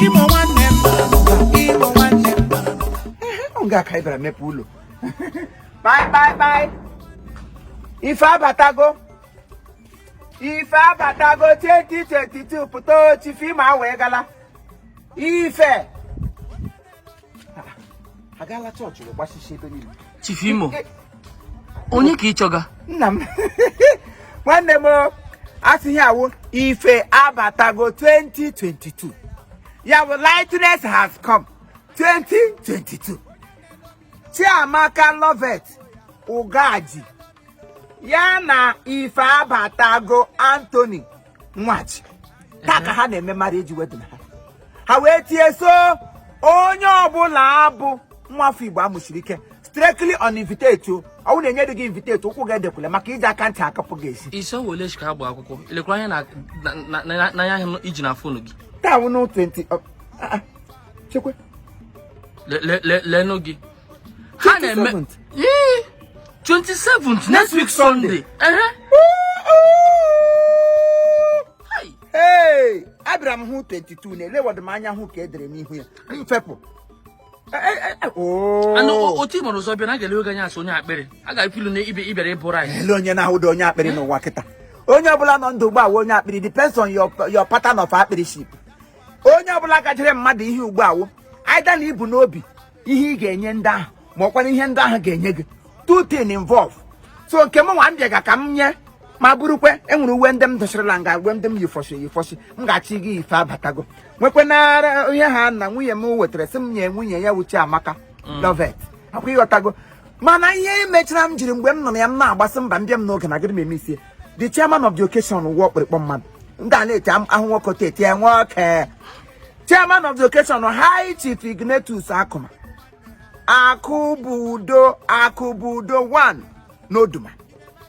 Imo nwanne m, Imo nwanne m. Ọ nga ka anyị bịara mepe ụlọ. Bye bye bye. Ife abatago, ife abatago 2022. Pụta, Chief Imo wee gala ife agala chọọchị wee gbasisi ebe niile. Chief Imo, onye ka ị chọga? Nna m, nwanne m, asị ihe awụ ife abatago 2022, ya bụ lightness has come 2022. Chiamaka Lovet Ugaji ya na ife abatago Anthony Nwachi, taa ka ha na-eme marriage wedding ha. Ha wee tie so onye ọbụla abụ nwafọ Igbo amụsiri ike, strictly on invitate o. Ọwụ na-enye gị invitate, ụkwụ ga-edekwule maka iji aka ntị akapụ gị esi. Isi wele ka agba akwụkwọ elekwa anya na n'anya ahụ iji na phone gị. Taa wụ 20, ah, ah, chekwe. Leenụ gị, ha na-eme 27th. Ee, 27th, next week Sunday, ehe. Hai. Hey, abịara m hụ 22 na elewọdụ m anya hụ ka e dere n'ihu ya mfepụ. Oh. Anụ otu ị mara ụzọ bịa na a ga-elewe gị anya asị onye akpịrị a ga-efilu na ibe ịbịara ịbụ rice. Ele onye na-ahụdo onye akpịrị n'ụwa kịta? Onye ọbụla nọ ndụ ugbu a wụ onye akpịrị. Depends on your pattern of akpịrị ship. Onye ọbụla gajere mmadụ ihe ugbu a wụ either na ibu n'obi ihe ị ga-enye ndị ahụ, ma ọkwa na ihe ndị ahụ ga-enye gị. Two things involve. So nke m nwa m bịaga ka m nye ma bụrụkwe enwere uwe ndị m dosirila nga, uwe ndị m yifọshi eyifọshi m ga-achị gị. Ife abatago nwekwe na ihe ha na nwunye m wetara sị m nye nwunye ya wuchi Amaka Lovet akwa, ịghọtago? Mana ihe mechara m jiri mgbe m nụrụ ya, m na-agbasị mba mbịa m n'oge na gịnị m eme isie. The chairman of the occasion wụ ọkpụrịkpọ mmadụ ndị a na-eti ahụ nwoke teti ya nwoke. Chairman of the occasion, High Chief Ignatius Akuma Akụbudo, Akụbudo 1 n'Oduma,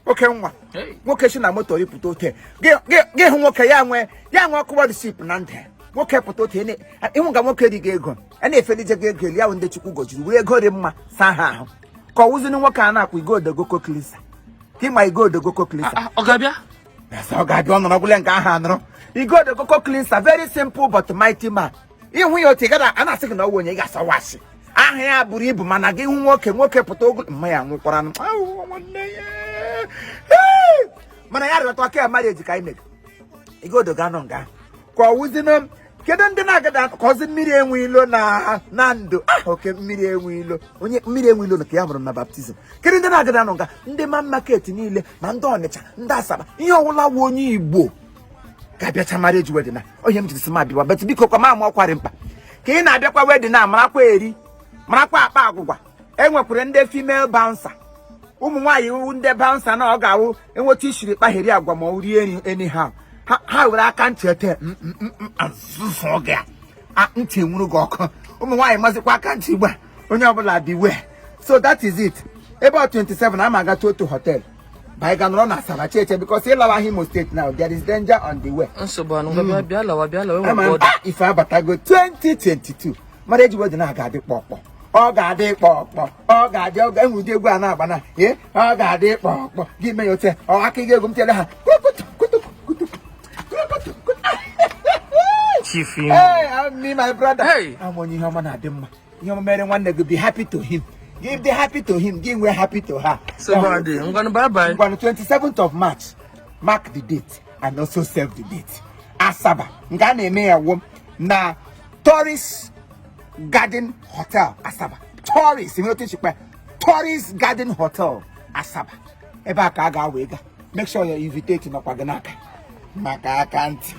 oke nwa. Hey. Nwoke si na moto ripụta ote gị hụ nwoke ya nwee ọkụwa ship na ndụ ya. Nwoke pụta ote ịhụ nga nwoke dị gị ego a na-efelije gị ego eli ya wụ ndị Chukwu gọziri were ego dị mma saa ha ahụ ka ọ wụzini nwoke a na-akpọ Igodo Goko Cleanser, ka ịma Igodo Goko Cleanser. Ah, ah, ọ ga-abịa? Yes, ọ ga-abịa. Ọ nọrọ gwụle nke ahụ anọrọ Igodo Goko Cleanser, very simple but mighty man. Ịhụ ya otu ị gada a na-asị gị na ọ wụ onye ị ga-asawashi aha ya buru ibu, mana gị hụ nwoke, nwoke pụta ogo mma ya nwụkwara nụ. Awụ, nwanne ya. Hey! Mana ya rịọta aka ya marriage ka anyị mere. Igodo ga-anọ nga ka ọ wụzinụ. Kedu ndị na-agada ka ọzi mmiri enwe ilo na ndụ ah? Oke mmiri enwe ilo, onye mmiri enwe ilo ka ya mụrụ na baptism. Kedu ndị na-agada nọ nga? Ndị main market niile, ma ndị Ọnịcha, ndị Asaba, ihe ọwụla wụ onye Igbo ga-abịacha marriage wedding na onye m jiri sị m abịawa. But biko kwa, ma ama ọkwarị mkpa ka ị na-abịakwa wedding na marakwa eri, marakwa akpa agwụgwa. Enwekwara ndị female bouncer, ụmụ nwaanyị iwu ndị bouncer na ọ ga-awụ enweta ishiri kpagheri agwa ma ọ rie nri anyhow, ha were aka ntị ete azụzụ gị a ntị enwuru gị ọkụ. Ụmụ nwaanyị mazikwa aka ntị ugbu a, onye ọbụla beware. So that is it. Ebe ọ 27 ama aga otu hotel ba anyị ga nọrọ na Asaba cheche because ịlawa Imo State now, there is danger on the way. Nsogbu anụ, ngwa bịa, bịa lawa, bịa lawa. Ama enwe m, ka ọ dị. ah, ife abatago 2022 marriage wedding a ga-adị kpọkpọ, ọ ga-adị kpọkpọ, ọ ga-adị ọ ga-enwe ụdị egwu a na-agba na ee, ọ ga-adị kpọkpọ. Gị mee ya otu ọ aka gị egwu m tiele ha kutu kutu kutu kutu kutu. Chief Imo. Hey, I'm me, my brother. Hey. I'm onye ihe ọma na-adị mma. Ihe ọma mere nwanne gị, be happy to him. Give the happy to him, give we happy to her. Nsogbu adị, ngwanụ, bye bye. Ngwanụ, 27th of March, mark the date and also save the date. Asaba, nke a na-eme ya wụ na Tourist Garden Hotel, Asaba. Tourist, ihe otu nchikpa Tourist Garden Hotel, Asaba. Ebe a ka a ga-awa ịga. Make sure your invitation nọkwa gị n'aka maka aka ntị.